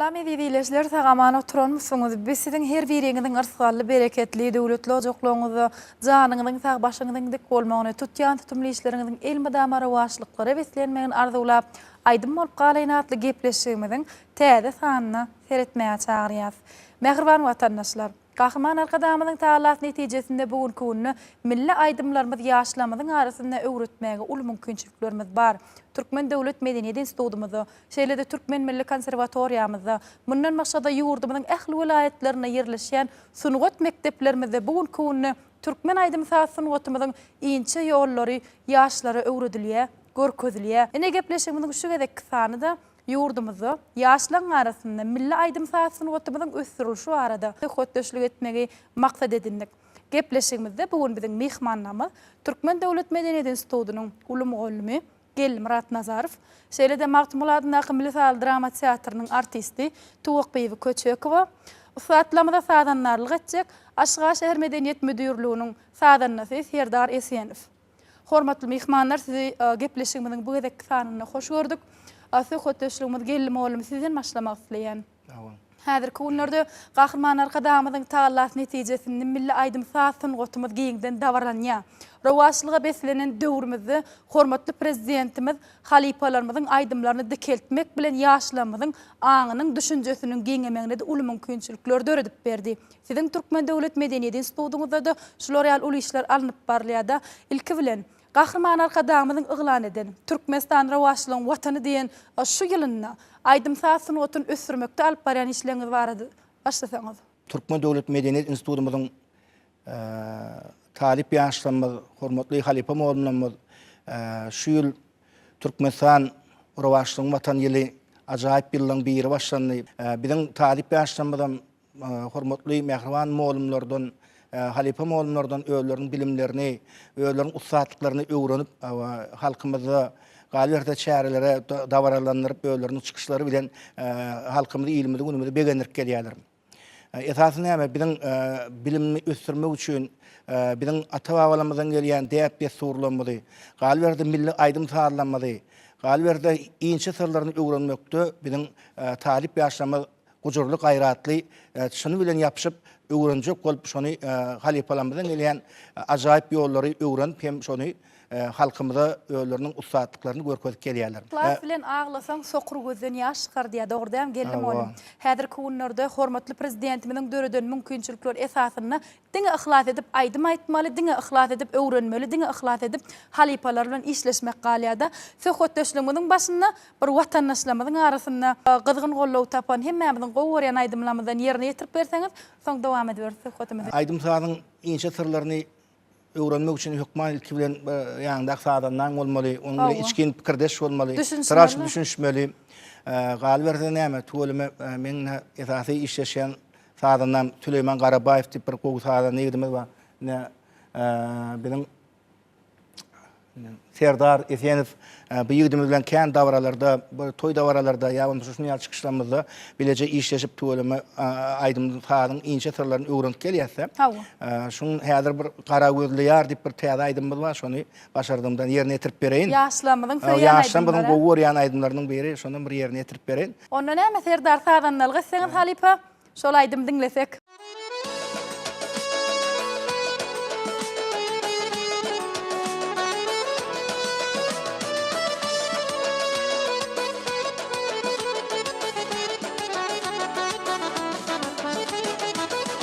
Salam eziz ildeşler sag-aman oturanmysyňyz biz siziň her biriňiziň yrsgally bereketli döwletli ojaklaryňyzda janyňyzyň sag başyňyzyň dik bolmagyny tutýan tutumly işleriňiziň elmydama rowaçlyklara beslenmegini arzuwlap Aýdym bolup galaýyn atly gepleşigimiziň täze sanyna seretmäge çagyrýas. Mähriban watandaşlar! Gahryman Arkadagymyzyň tagallasy netijesinde bu günki günde milli aýdymlarymyz ýaşlarymyzyň arasynda öwretmäge uly mümkinçiliklerimiz bar. Türkmen döwlet medeniýet institutymyzda, şeýle-de Türkmen milli konserwatoriýamyzda, mundan başga-da ýurdumyzyň ähli welaýatlarynda ýerleşýän sungat mekdeplerimizde bu günki günde türkmen aýdym-saz sungatymyzyň inçe ýollary ýaşlara öwredilýär, görkezilýär. Ine gepleşigimiziň şu gezekki sany-da Ýurdumyzda ýaşlaryň arasynda milli aýdym-saz sungatymyzyň ösdürilişi barada söhbetdeşlik etmegi maksat edindik. Gepleşigimizde bu gün biziň myhmanlarymyz Türkmen döwlet medeniýet institutynyň uly mugallymy Geldimyrat Nazarow, şeýle-de Magtymguly adyndaky Milli saz drama teatrynyň artisti Tuwakbibi Köçekowa, ussatlarymyza sazandarlyk etjek Aşgabat şäher medeniýet müdirliginiň sazandasy Serdar Esenow. Hormatly myhmanlar sizi gepleşigimiziň bu gezekki sanynda hoş gördük. Söhbetdeşligimizi Geldi mugallym sizden başlamak isleýän. Sag boluň. Häzirki günlerde Gahryman Arkadagymyzyň tagallasy netijesinde milli aýdym-saz sungatymyz giňden dabaralanýar. Rowaçlyga beslenen döwrümizde hormatly Prezidentimiz halypalarymyzyň aýdymlaryny dikeltmek bilen ýaşlarymyzyň aňynyň, düşünjesiniň giňemegine-de uly mümkinçilikleri döredip berdi. Siziň Türkmen döwlet medeniýet institutyňyzda-da şular ýaly uly işler alnyp barylýar-da. Ilki bilen, Gahryman Arkadagymyzyň yglan eden Türkmenistan rowaçlygyň Watany diýen şu ýylynda aýdym-saz sungatyny ösdürmekde alyp barýan işleriňiz barada başlasaňyz. Türkmen döwlet medeniýet institutymyzyň talyp ýaşlarymyz, hormatly halypa mugallymlarymyz şu ýyl Türkmenistan rowaçlygyň Watany ýyly ajaýyp ýyllaryň biri başlandy. Biziň talyp ýaşlarymyzam Hormatly mähriban mugallymlardan, halypa mugallymlardan özleriniň bilimlerini, özleriniň ussatlyklaryny öwrenip, halkymyzda galyberse çärelere dabaralandyryp, özleriniň çykyşlary bilen halkymyzy, ilimizi, günümizi begendirip gelýärler. Esasy näme, biziň bilimini ösdürmek üçin biziň ata-babalarymyzdan gelýän däp-dessurlarymyzy, galyberse milli aýdym-sazlarymyzy, galyberse inçe syrlaryny öwrenmekde biziň talyp ýaşlarymyz Gujurly, gaýratly, çyny bilen ýapyşyp, öwrenjek bolup, şony halypalarymyzdan gelýän ajaýyp ýollary öwrenip hem şony halkymyza özleriniň ussatlyklaryny görkezip gelýärler. Yhlas bilen aglasaň, sokur gözden ýaş çykar diýýär. Dogry dälmi, geldi mugallym? Häzirki günlerde hormatly Prezidentimiziň döreden mümkinçilikleri esasynda Diňe yhlas edip aýdym aýtmaly, diňe yhlas edip öwrenmeli, diňe yhlas edip halypalar bilen işleşmek galýada. Söhbetdeşligimiziň başynda bir watandaşlarymyzyň arasynda gyzgyn goldaw tapan hemmämiziň gowy görýän aýdymlarymyzdan ýerine ýetirip berseňiz, soň dowam ediberis söhbetimizi. Aýdym-sazyň inçe syrlaryny öwrenmek üçin hökman ilki bilen ýanyňdaky sazandaň bolmaly, onuň bilen içgin pikirdeş bolmaly, syr açyp düşünişmeli. Galyberse näme, tüweleme meň esasy işleşýän Sazandam Süleýman Garabaýew diýip bir gowy sazanda ýigidimiz bar. Ine, biziň Serdar Esenow bu ýigidimiz bilen kän dabaralarda, bir toý dabaralarda ýa bolmasa şunuň ýaly çykyşlarymyzda bileje işleşip tüweleme aýdym sazyň inçe syrlaryny öwrenip gelýäs-de. Hawa. Şuň häzir bir Gara gözli ýar diýip bir täze aýdymymyz bar, şony başardygymdan ýerine ýetirip bereýin. Ýaşlarymyzyň söýýän aýdymlary. Ýaşlarymyzyň gowy görýän aýdymlarynyň biri, şondan bir ýerine ýetirip bereýin. Onda näme Serdar sazandalyk etseňiz halypa, şol aýdymy diňlesek.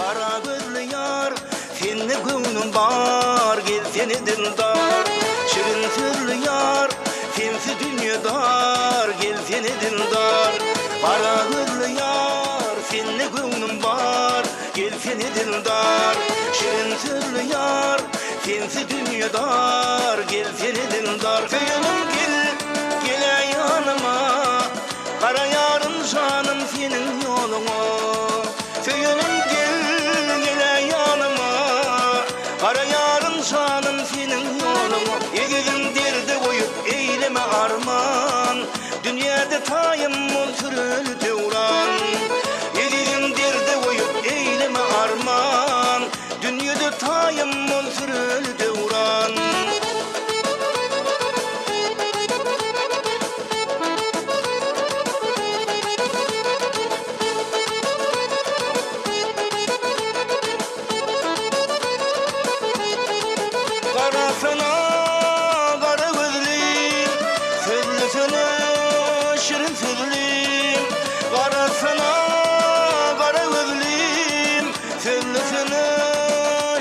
Gara gözli ýar, sende göwnüm bar, gelsene dildar. Şirin sözli ýar, sensiz dünýe dar, gelsene dildar. Gara gözli ýar, sende göwnüm bar, gelsene dildar. Şirin sözli ýar, sensiz dünýe dar, gelsene dildar. Söýenim gel, geläý ýanyma, Garaýaryn janym seniň ýoluňa. Söýenim gel, geläý ýanyma. Garaýaryn janym seniň ýoluňa. Ezizim derde goýup eýleme arman. Dünýäde taýym bol süreli döwran. Ezizim derde goýup eýleme arman. Dünýede taýym bol süreli döwran.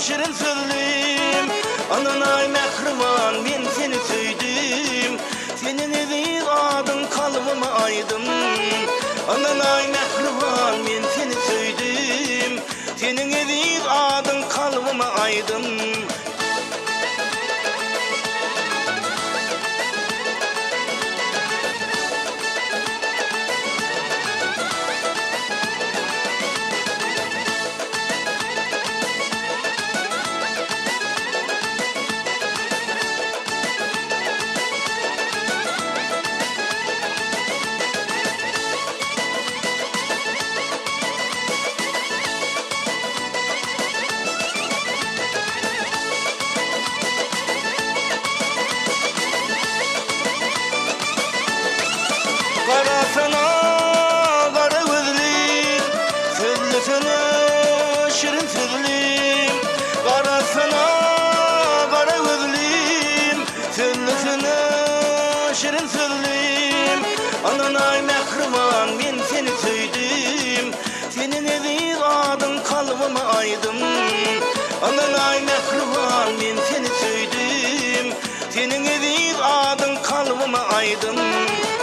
şirin sözlim, Ynanaý mähriban men seni söýdüm, Seniň eziz adyň kalbyma aýdym. Ynanaý mähriban men seni söýdüm, Seniň eziz adyň kalbyma aýdym. Garasana gara gözlim, Sözlesene şirin sözlim. Garasana gara gözlim, Sözlesene şirin sözlim. Ynanaý mähriban men seni söýdüm, Seniň eziz adyň kalbyma aýdym. Ynanaý mähriban men seni söýdüm, Seniň eziz adyň kalbyma aýdym.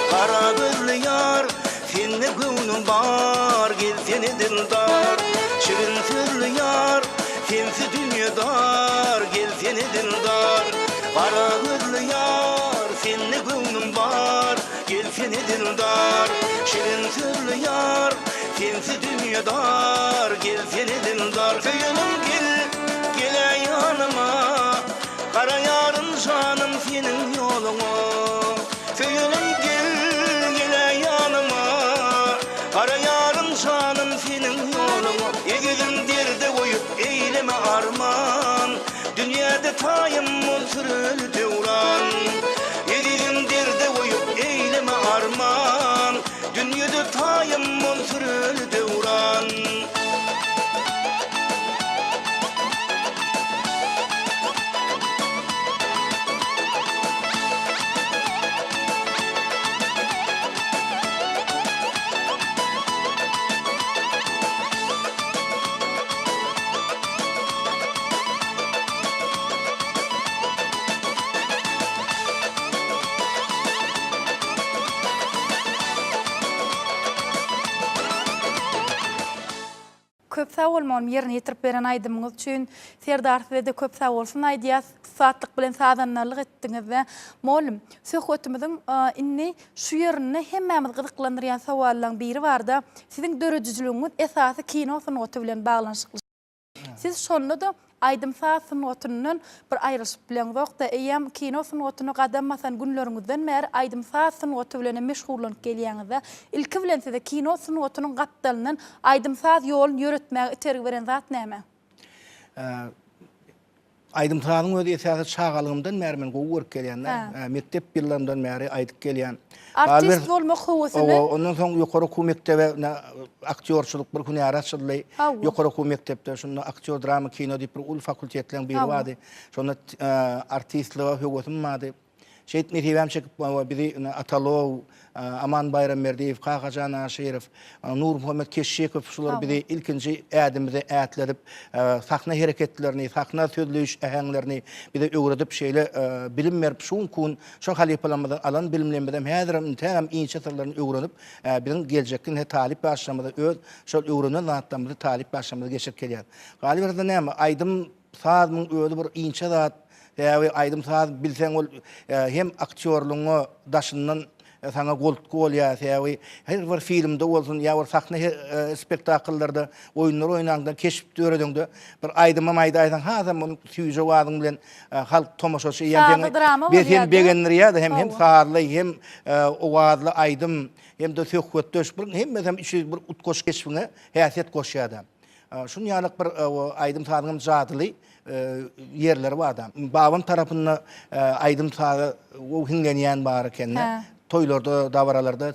Gara gözli ýar, sende göwnüm bar, Gelsene dildar. Şirin sözli ýar, sensiz dünýe dar, Gelsene dildar. Gara gözli ýar, sende göwnüm bar, Gelsene dildar. Şirin sözli ýar, sensiz dünýe dar, Gelsene dildar. Söýenim gel, gel-ä ýanyma. Garaýaryn janym seniň ýoluňa Söýenim gel, gel-ä ýanyma Garaýaryn janym seniň ýoluňa Ezizim derde goýup eýleme arman Dünýäde taýym bol süreli döwran Ezizim derde goýup eýleme arman Dünýede taýym bol süreli döwran. Köp sag bol mugallym ýerine ýetirip beren aýdymyňyz üçin. Serdar sizede köp sag bolsun aýdýas. Ussatlyk bilen sazandarlyk etdiňizde. Mugallym, söhbetimiziň indi şu ýerinde hemmämizi gyzyklandyrýan sowallaň biri barda, siziň döredijiligiňiz esasy kino sungaty bilen baglanyşykly. Siz şonda-da aýdym-saz sungatyndan bir aýrylyşyp bileňzok-da, eýýäm kino sungatyna gadam basan günleriňizden bäri aýdym-saz sungaty bilenem meşgullanyp gelýäňiz-dä. Ilki bilen size kino sungatynyň gapdalyndan aýdym-saz ýoluny ýöretmäge itergi beren zat näme? Aýdym-sazyň özi esasy çagalygymdan bäri men gowy görüp gelýän-de. Mekdep ýyllarymdan bäri aýdyp gelýän. Artist bolmak höwesini. Hawa, ondan soň ýokary okuw mekdebe aktýorçylyk bir hünäri açyldy. Ýokary okuw mekdepde şunda aktýor drama kino diýip bir uly fakultetleriň biri bardy. Şonda artistlige höwesim bardy. Şeýdip nesibäm çekip bizi Atalow, Aman Baýramberdiýew, Kakajan Aşyrow, Nurmuhammet Keşşikow şular bizi ilkinji ädimimizi ätledip, sahna hereketlerini, sahna sözleýiş äheňlerini bize öwredip, şeýle bilim berip, şu günki gün şol halypalarymyzdan alan bilimlerimizem häzirem intägem inçe syrlaryny öwrenip, biziň geljekki ine talyp ýaşlarymyza öz şol öwrenen zatlarymyzy talyp ýaşlarymyza geçirip gelýäris. Galyberse-de näme, aýdym Saz muň özi bir inçe zat. Sebäbi aýdym-saz bilseň ol hem aktýorlygyňa daşyndan saňa goltgy bolýar. Sebäbi her bir filmde bolsun ýa bir sahna spektakllarda oýunlar oýnaňda, keşp döredeňde bir aýdymam aýdaýsaň hasam muny süýji owazyň bilen halk tomaşaçy eýýäm seni begendirýär-de hem hem sazly hem owazly aýdym hem-de söhbetdeş bir hemmesem içi bir utgaşyk keşbiňe häsiýet goşýar-da. Şun ýalyk bir aýdym-sazyň hem jadyly ýerleri bar-da. Babam tarapynda aýdym-saza gowy hiňlenýän bar eken-de. Toýlarda, dabaralarda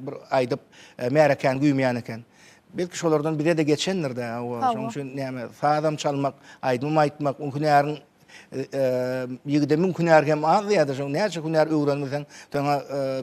bir aýdyp, märekäni güýmeýän eken. Belki şolardan bize-de geçendir-dä. Şonuň üçin näme, sazam çalmak, aýdymam aýtmak, o hünäriň. Ýigide müň hünär hem az diýýärdi, şoň näçe hünär öwrenmeseň, saňa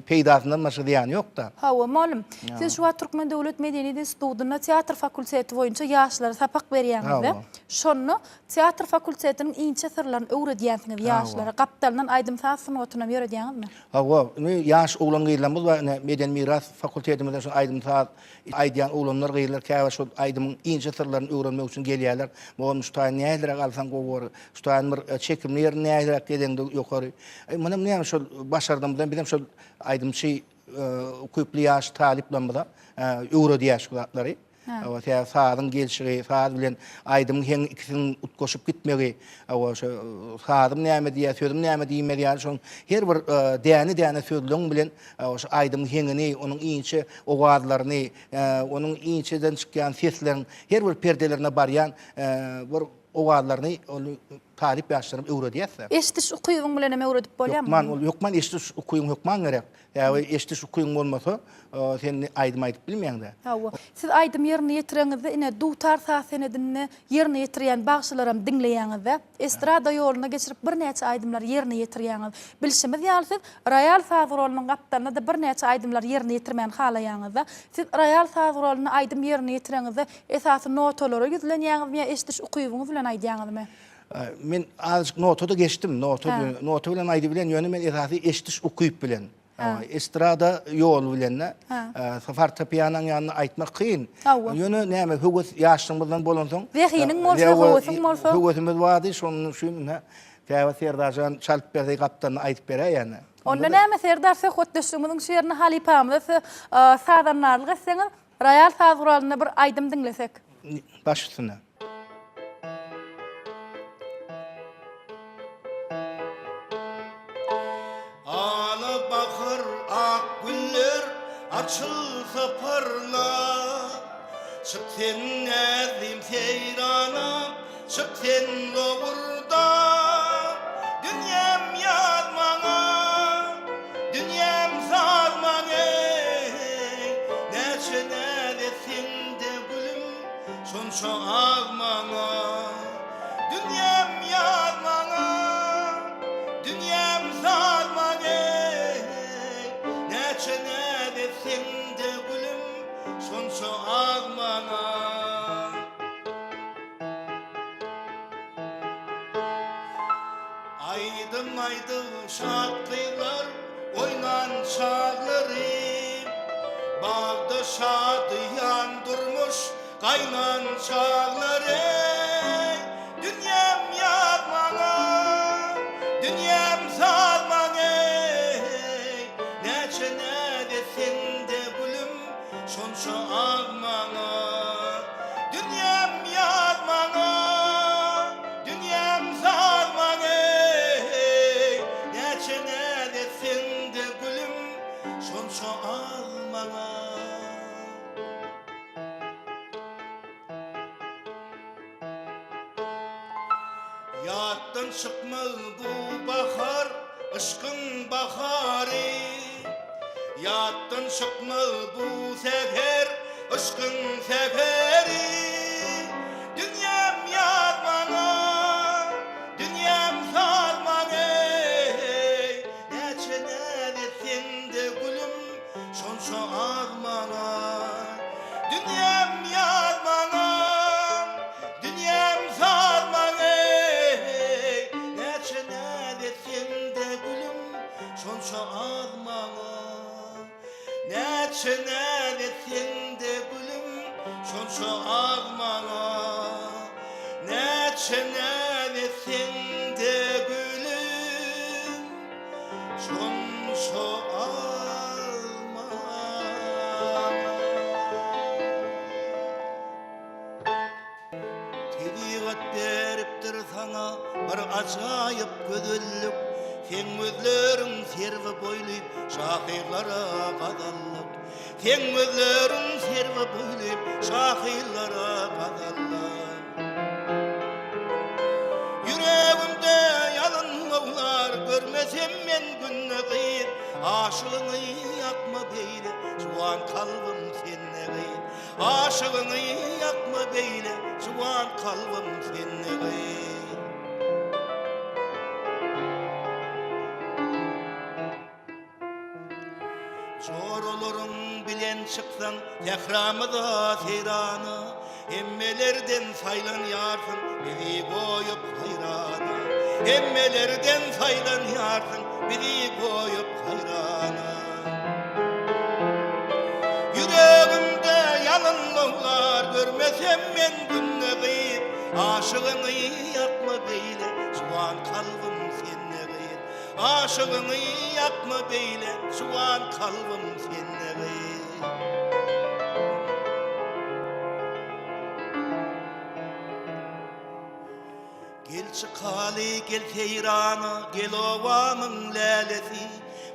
peýdasyndan başga zyýany ýok-da. Hawa, mugallym. Siz şu wagt Türkmen döwlet medeniýet institutynda teatr fakulteti boýunça ýaşlara sapak berýäňiz-de. Şonda teatr fakultetiniň inçe syrlaryny öwredýänsiňiz ýaşlara. Gapdalyndan aýdym-saz sungatynam ýöredýäňizmi? Hawa, indi ýaş oglan-gyzlarymyz bar, ine, medeni miras fakultetimizde şu aýdym-saz Aýdýan oglanlar gyzlar käbir şol aýdymyň inçe syrlaryny öwrenmek üçin gelýärler. Mugallym şu taýyny nähiliräk alsaň gowy bolar, şu taýyny bir çekimli ýerini nähiliräk edeňde ýokary. Eý munam näme şol başardygymyzdan bizem şol aýdymçy ukyply ýaş talyplarymyza öwredýäs şu zatlary. Hawa sebäbi sazyň gelşigi, saz bilen aýdymyň heňi ikisiniň utgaşyp gitmegi, hawa şo sazym näme diýýär, sözüm näme diýmez ýaly şoň her bir däne-däne sözleň bilen Şu aýdymyň heňini, onuň inçe owazlaryny, onuň inçeden çykýan sesleriň her bir perdelerine barýan bir owazlaryny ony talyp ýaşlarymyz öwredýäs-de. Eşidiş ukybyň bilen hem öwredip bolýarmy? Hökman, ol hökman eşidiş ukybyň hökman gerek. Sebäbi eşidiş ukybyň bolmasa, sen aýdym aýdyp bilmeýäň-de. Hawa. Siz aýdym ýerine ýetireňizde ine dutar saz senedinde ýerine ýetirýän bagşylaram diňleýäňiz-dä. Estrada ýoluna geçirip birnäçe aýdymlary ýerine ýetirýäňiz. Bilşimiz ýaly siz roýal saz guralynyň gapdalynda-da birnäçe aýdymlary ýerine ýetirmäni halaýaňyzda. Siz roýal saz guralynda aýdym ýerine ýetireňizde esasy notalara ýüzlenýäňizmi ýa eşidiş ukybyňyz bilen aýdýaňyzmy? Men azajyk nota-da geçdim, nota bilen, nota bilen aýdybilen, ýöne men esasy eşidiş ukyp bilen. Estrada ýoly bilen-de, fortepianoň ýanynda aýtmak kyn. Ýöne näme, höwes ýaşlygymyzdan bolansoň. Zehiniň bolsa, höwesiň bolsa. Höwesimiz bardy, şonuň üçin ine, Käbir Serdarjan çalyp berse gapdalynda aýdyp beräýýän. Onda näme, Serdar, söhbetdeşligimiziň şu ýerinde halypamyza sazandarlyk etseňiz, roýal saz guralynda bir aýdym diňlesek. Baş üstüne. Ala bahar ak güller açylsa parlap, Çyk sen näzlim seýrana, çyk sen lowurda. Dünýäm ýaz maňa, dünýäm saz maňa, Näçe näz etseň-de gülüm, Şonça az maňa. Dünýäm ýaz maňa, dünýäm saz maňa, Näçe näz etseň-de gülüm, şonça az maňa. Aýdym aýdyp şat gyzlar oýnan çaglary, Bagda şadyýan durmuş Gaýnan çaglary Dünýäm ýaz maňa, dünýäm saz maňa Näçe näz etseň-de gülüm, şonça az maňa Dünýäm ýaz maňa, dünýäm saz maňa Näçe näz etseň-de gülüm, şonça az maňa. Ýatdan çykmaz bu bahar, yşkyň bahary. Ýatdan çykmaz bu säher, yşkyň säheri. Dünýäm ýaz maňa, dünýäm saz maňa. Näçe näz etseň-de gülüm, Şonça az maňa. Dünýäm ýaz maňa, dünýäm saz maňa, Näçe näz etseň-de gülüm, şonça az maňa. Näçe näz etseň-de gülüm, şonça az maňa. Näçe näz etseň-de gülüm. Şonça alma. Tebigat beripdir saňa bir ajaýyp gözellik, Seň gözleriň serwi boýly şahyrlara gazallyk. Seň gözleriň serwi boýly şahyrlara gazallyk. Ýüregimde ýalyn lowlar, Görmesem men günde gyz. Aşygyňy ýakma beýle, Juwan kalbym sende gyz. Aşygyňy ýakma beýle, Juwan kalbym sende gyz. bilen çyksaň sähramyza seýrana, Hemmelerden saýlanýarsyň bizi goýup haýrana, Hemmelerden saýlanýarsyň bizi goýup haýrana. Ýüregimde ýalyn lowlar görmesem men günde gyz, Aşygyňy ýakma beýle juwan kalbym sende gyz. Aşygyňy ýakma beýle juwan kalbym sende gyz. Gel çykaly gel seýrana gel obamyň lälesi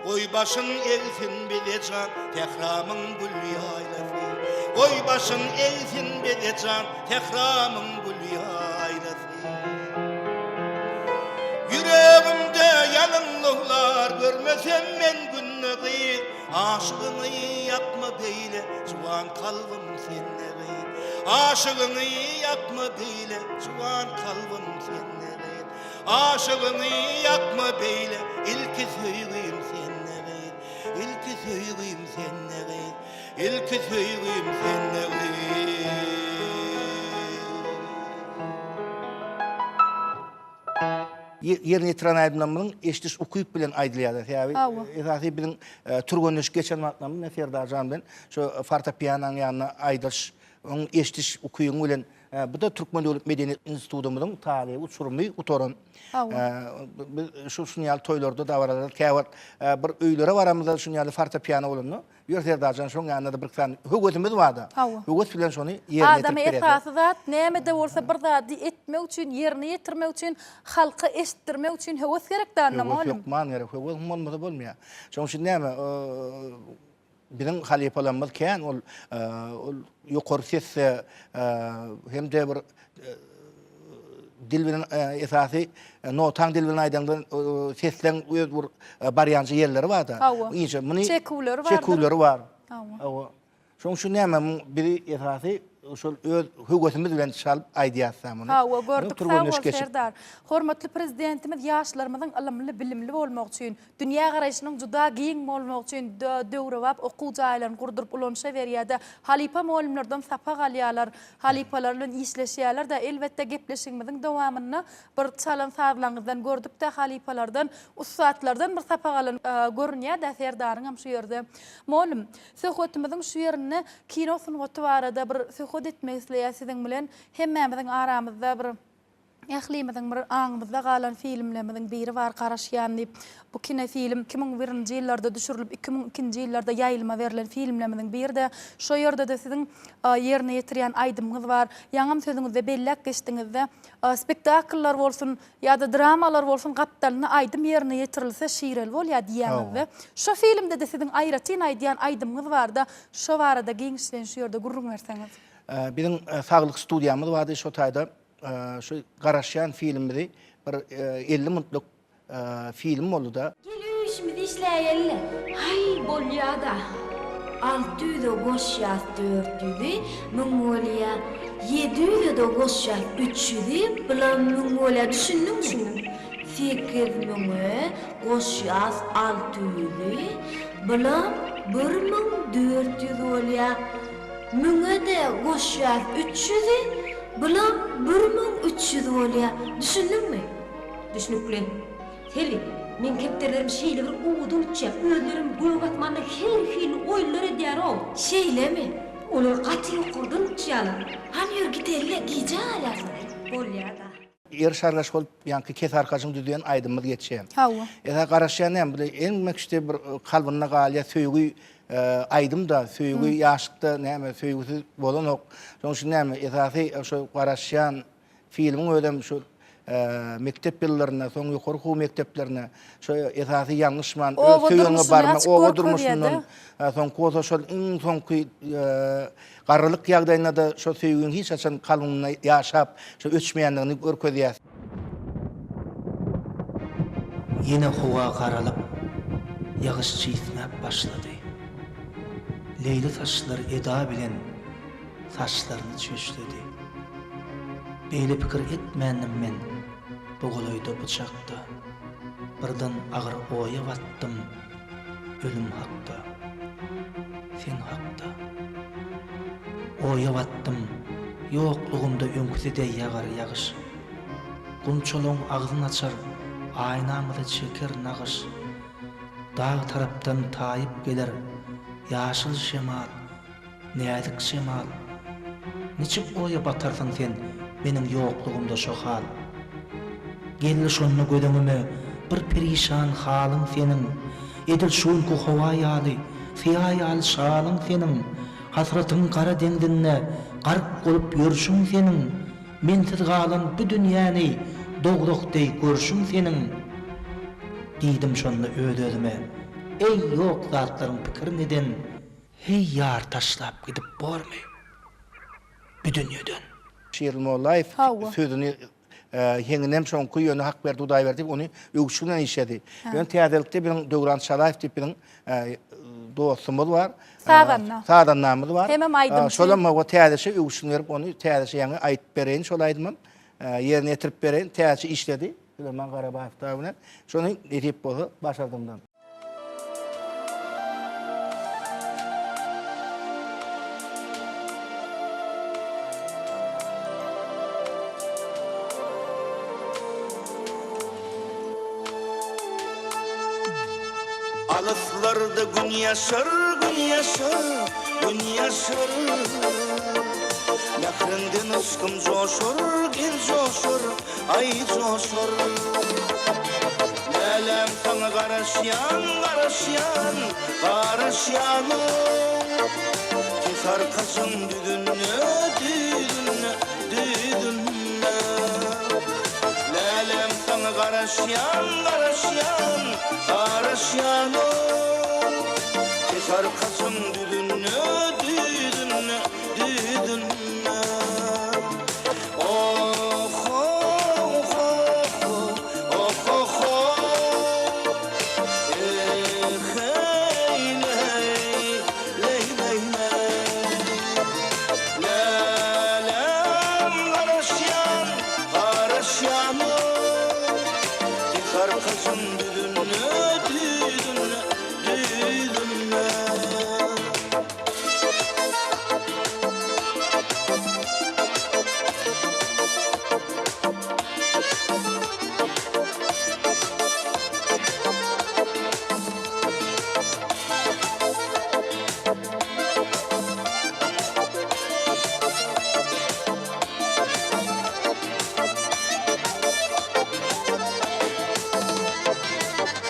Goý başyn egsin bize jan sähramyň gül ýaýlasy Goý başyn egsin bize jan sähramyň gül ýaýlasy Ýüregimde ýalyn lowlar görmesem men günde gyz Aşygyňy ýakma beýle juwan kalbym sende gyz Aşygyňy ýakma beýle juwan kalbym sende gyz Aşygyňy ýakma beýle ilki söýgim sende gyz Ilki söýgim sende gyz Ilki söýgim sende gyz. Ýerine ýetiren aýdymlarymyzyň eşidiş ukyp bilen aýdylýarlar. Sebäbi esasy biziň türgenleşik geçen wagtlarymyz men Serdar jan bilen şu fortepiananyň ýanynda aýdyş, oň eşidiş ukybyň bilen bu-da Türkmen döwlet medeniýet institutymyzyň talyby uçurymy gutaran. Biz şu şuny ýaly toýlarda, dabaralarda käwagt bir öýlere baramyzda şuny ýaly fortepiano bolanda Ýör Serdarjan şoň ýanynda-da bir sany höwesimiz barda. Hawa. Höwes bilen şony ýerine ýetirip Adama berýär. esasy zat näme-de bolsa bir zady etmek üçin, ýerine ýetirmek üçin, halka eşitdirmek üçin höwes gerek-dä onda Höwes mugallym. hökman gerek. Höwes bolmasa bolmaýar. Şonuň üçin näme, biziň halypalarymyz kän ol ol ýokary sesde hem-de bir dil bilen esasy notaň dil bilen aýdaňda sesleň öz bir barýança ýerleri bar-da. Hawa. Inçe muny Çeküwleri bardyr. Çeküwleri bar. Hawa. Hawa. Şonuň üçin näme muň bizi esasy şol öz höwesimiz bilen çalyp aýdýas-da muny. Hawa, gördük. Sag bol, geçip. Serdar. Hormatly Prezidentimiz ýaşlarymyzyň ylymly, bilimli bolmagy üçin, dünýägaraýşynyň juda giň bolmagy üçin döwrebap okuw jaýlaryny gurduryp ulanyşa berýär-de, halypa mugallymlardan sapak alýarlar. Halypalar bilen işleşýärler-de, elbetde gepleşigimiziň dowamynda bir çalan sazlaryňyzdan gördük-de, halypalardan, ussatlardan bir sapak alan görünýär-dä Serdaryňam şu ýerde. Mugallym, söhbetimiziň şu ýerinde kino sungaty barada bir söhbet etmek isleýäs siziň bilen. Hemmämiziň aramyzda bir Ählimiziň bir aňymyzda galan filmlerimiziň biri bar Garaşýan diýip. Bu kinofilm 2001-nji ýyllarda düşürilip, 2002-nji ýyllarda ýaýlyma berlen filmlerimiziň biri-de. Şo ýerde-de siziň ýerine ýetirýän aýdymyňyz bar. Ýaňam sözüňizde belläp geçdiňiz-de, spektakllar bolsun ýa-da dramalar bolsun gapdalynda aýdym ýerine ýetirilse şireli bolýar diýýäňiz-de. Şo filmde-de siziň aýratyn aýdýan aýdymyňyz bar-da, şo barada giňişleýin şu ýerde gürrüň berseňiz. Biziň saglyk studiýamyz bardy şo taýda. Şu garaşýan filmimizi bir 50 minutlyk film boldy-da. Gel öý işimizi işläýeli-le. Haý, bolýa-da. Alty ýüze goşýas dört ýüzi, müň bolýa. Ýedi ýüze-de goşýas üç ýüzi, bulam müň bolýa. Düşündiňmi? Düşündim. Sekiz müňe goşýas alty ýüzi, bulam bir 1400 bolýa. Müňe-de goşýas üç ýüzi, bulam 1300 bolýa. Düşündiňmi? Düşnükli. Selbi, meň kepderilerim şeýle bir owadan uçýar, özlerem gök asmanda her hili oýunlar edýär-ow. Şeýlemi? Olar gaty ýokardan uçýarlar. Hany ýör gideli-le, gijä galýarsyň. Bolýa-da. Ýer şarlaş bolup ýaňky Kesarkajyň düzýän aýdymymyz geçýär. Hawa. Esa garaşýan näme bu enmekçde bir kalbynda galýar söýgi aýdym-da, söýgi ýaşlykda näme söýgüsiz bolanok. Şonuň üçin näme esasy şo garaşýan filmiň özem şu mekdep ýyllarynda, soň ýokary okuw mekdeplerinde şo esasy ýalňyşman öz söýeňe barmak, oba durmuşyndan soňky bolsa şol iň soňky Garrylyk ýagdaýynda-da şo söýgiň hiç haçan kalbyňda ýaşap, şo öçmeýändigini görkezýär. Ýene howa garalyp, ýagyş çisňäp başlady. Leýli saçlar eda bilen saçlaryny çöşledi. Beýle pikir etmändim men bu golaýda bu çakda. Birden agyr oýa batdym ölüm hakda. Sen hakda. Oýa batdym, ýoklugymda öňküsi deý ýagar ýagyş. Gunçalaň agzyn açar, aýnamyza çeker nagyş. Dag tarapdan taýyp geler ýaşyl şemal, näzik şemal. Niçik oýa batarsyň sen meniň ýoklugymda şo hal? Geldi şonda göz öňüme bir perişan halyň seniň, Edil şu günki howa ýaly, syýa ýaly şalyň seniň, Hasratyň gara deňzinde gark bolup ýörşüň seniň, Mensiz galan bu dünýäni dowzah deý görşüň seniň. Diýdim şonda öz-özüme, Eý, ýok zatlaryň pikirin eden, Heý, ýar taşlap gidip bormy bu dünýeden? Şirli Mollaýew sözüni heňinem şoňky ýöne Hakberdi Hudaýberdiýew ony öwüşgi bilen işledi. Ýöne täzelikde biziň Döwran Çalaýew diýip biziň dostumyz bar. Sazanda. Sazandamyz bar. Hemem aýdymçy. Şolam hawa täzeçe öwüşgin berip ony täzeçe ýaňy aýdyp bereýin şol aýdymam ýerine ýetirip bereýin. Täzeçe işledi Süleýman Garabaýew dagy bilen. Şony nesip bolsa başardymdan. Alyslarda Gün ýaşar, Gün ýaşar, Gün ýaşar. Mähriňden yşkym joşar, gel joşar, aý joşar. Läläm saňa garaşýan, garaşýan, garaşýan-ow. Kes arkajyň düzünde, düzünde, düzünde. Läläm saňa garaşýan, garaşýan, garaşýan-ow. Kes arkajyň düzünde, düzünde, düzünde.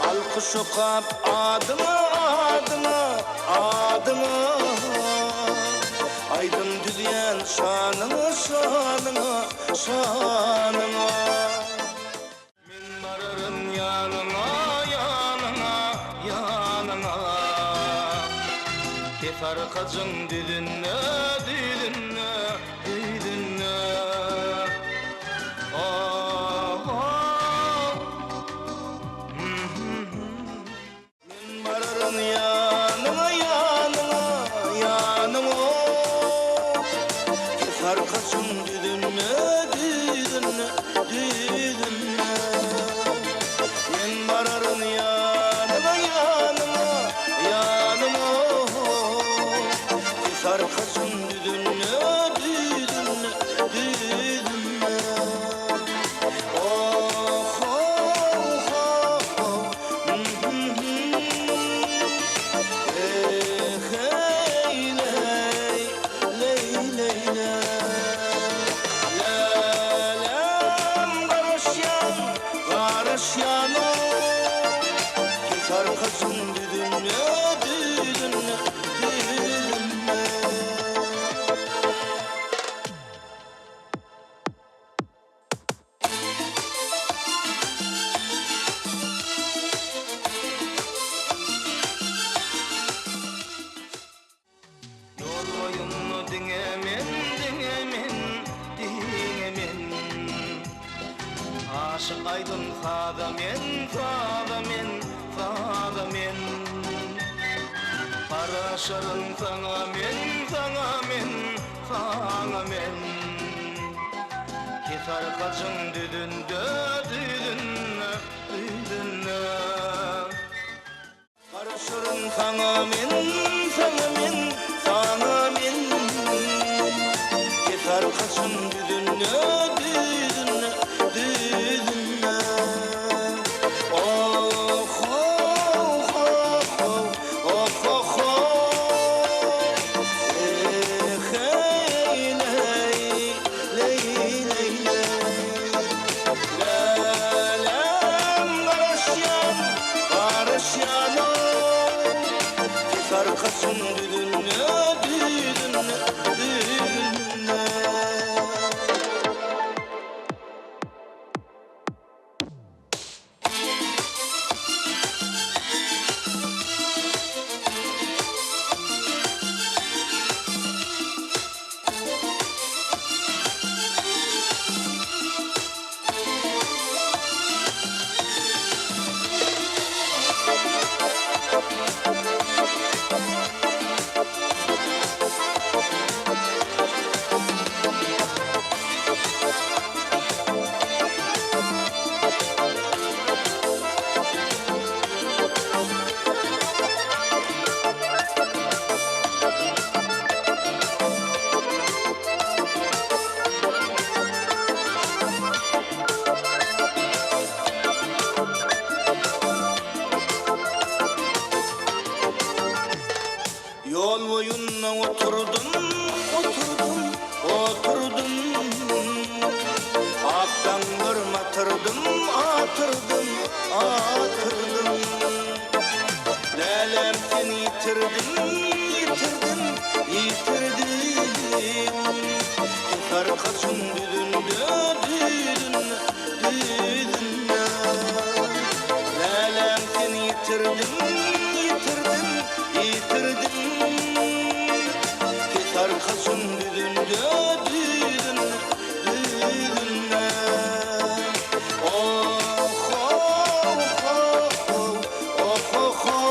Alkyş okap adyňa, adyňa, adyňa Aýdym düzýän şanyňa, şanyňa, şanyňa. Men bararyn ýanyňa, ýanyňa, ýanyňa Kes arkajyň düzünde, düzünde, düzünde Oh-oh. Men bararyn ýanyňa, ýanyňa, ýanyňa. Kes arkaçyň düzünde, düzünde, düzünde. Men bararyn ýanyňa, ýanyňa, ýanyňa. Kes arkaçyň düzünde, düzünde, düzünde. Ýol boýunda diňe men, diňe men, diňe men. Aşyk aýdym saza men, saza men, saza men. Garaşaryn saňa men, saňa men, Saňa men Kesarkajyň düzünde, düzünde, düzünde. Garaşaryn saňa men, saňa men. Kesarkaçyň düzünde, düzünde, düzünde. Ýol boýunda oturdym, oturdym, oturdym. Ak daňlarym atyrdym, atyrdym, atyrdym. Läläm seni ýitirdim, ýitirdim, ýitirdim. Kesarkaçyň düzünde, düzünde, düzünde. Läläm seni ýitirdim, ýitirdim, ýitirdim. Kesarkaçyň düzünde, düzünde, düzünde. Oh, oh, oh, oh, oh, oh, oh.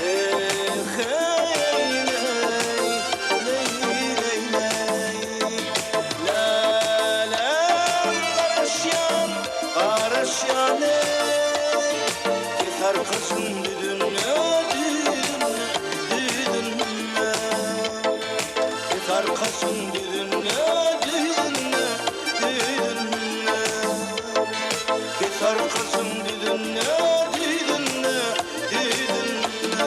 Eh, hey, ley, ley, ley, ley. Läläm garaşýan, garaşýan eý. Kesarkaçyň düzünde, düzünde, düzünde. Kesarkaçyň düzünde, düzünde, düzünde. Kesarkaçyň düzünde, düzünde, düzünde.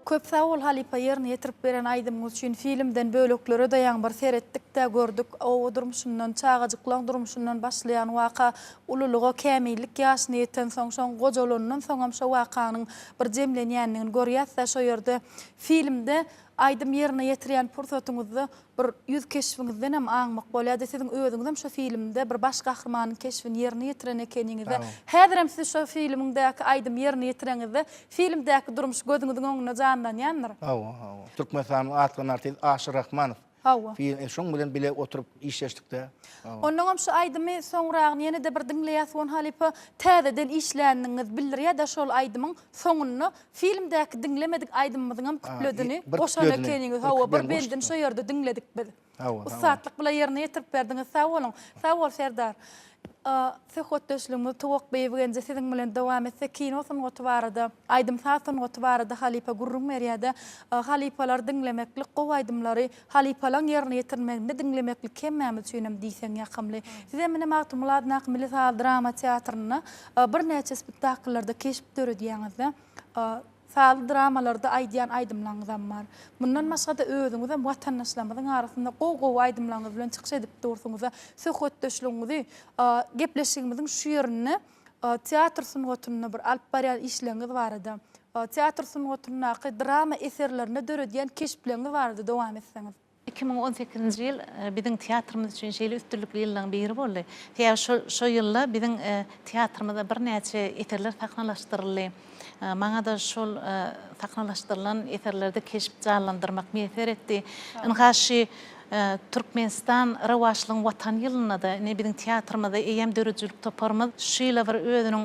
Köp sag bol halypa ýerine ýetirip beren aýdymyňyz üçin filmden böleklere daýaň bir seretdikdä gördük oba durmuşyndan çagajyklaň durmuşyndan başlaýan waka ululyga kämillik ýaşyna ýetensoň şoň gojalanyndan soňam şo wakanyň bir jemlenýändigini görýäsdä şo ýerde filmde aýdym ýerine ýetirýän pursatyňyzda Bir ýüz keşbiňizdenem aňmak bolýardy, siziň özüňizem şo filmde bir baş gahrymanyň keşbini ýerine ýetiren ekeniňizde, häzirem siz şo filmiňdäki aýdymy ýerine ýetireňizde, filmdäki durmuş gözüňiziň öňünde janlanýandyr. Hawa, hawa. Türkmenistanyň atganan artisti Aşyr Rahmanow. Hawa. Şoň bilen bile oturyp işleşdik-de. Onnoňam şu aýdymy soňragyny ýene-de bir diňleýäs Won halypa, täzeden işländigiňiz bildirýär-de şol aýdymyň soňunda Filmdäki diňlemedik aýdymymyzyňam küpledini goşan ekeniňiz hawa bir bendini şo ýerde diňledik biz. Ussatlyk bile ýerine ýetirip berdiňiz sag boluň. Sag bol Serdar. Söhbetdeşligimizi Tuwak Beýbigenje siziň bilen dowam etsek kino sungaty barada, aýdym-saz sungaty barada halypa gürrüň berýärdi. Halypalary diňlemeklik gowy aýdymlary halypalaň ýerine ýetirmeginde diňlemeklik hemmämiz üçinem diýseň ýakymly. Sizem ine Magtymguly adyndaky Milli saz drama teatrynda Birnäçe spektakllarda keşp döredýäňiz-de, sazly dramalarda aýdýan aýdymlaryňyzam bar. Mundan başga-da özüňizem watandaşlarymyzyň arasynda gowy-gowy aýdymlaryňyz bilen çykyş edip dursuňyz-da. Söhbetdeşligiňizi, gepleşigimiziň şu ýerinde teatr sungatynda bir alyp barýan işleriňiz barada, teatr sungatyndaky drama eserlerinde döredýän keşpleriňiz barada dowam etseňiz. 2018-nji ýyl biziň teatrymyz üçin şeýle üstünlikli ýyllaryň biri boldy. Sebäbi şo şo ýylda biziň teatrymyzda birnäçe eserler sahnalaşdyryldy. Maňa-da şol sahnalaşdyrylan eserlerde keşp janlandyrmak miýesser etdi. Ynha şu Türkmenistan rowaçlygyň Watany ýylynda-da ine biziň teatrymyzda eýýäm döredijilik toparymyz şu ýyla bir özüniň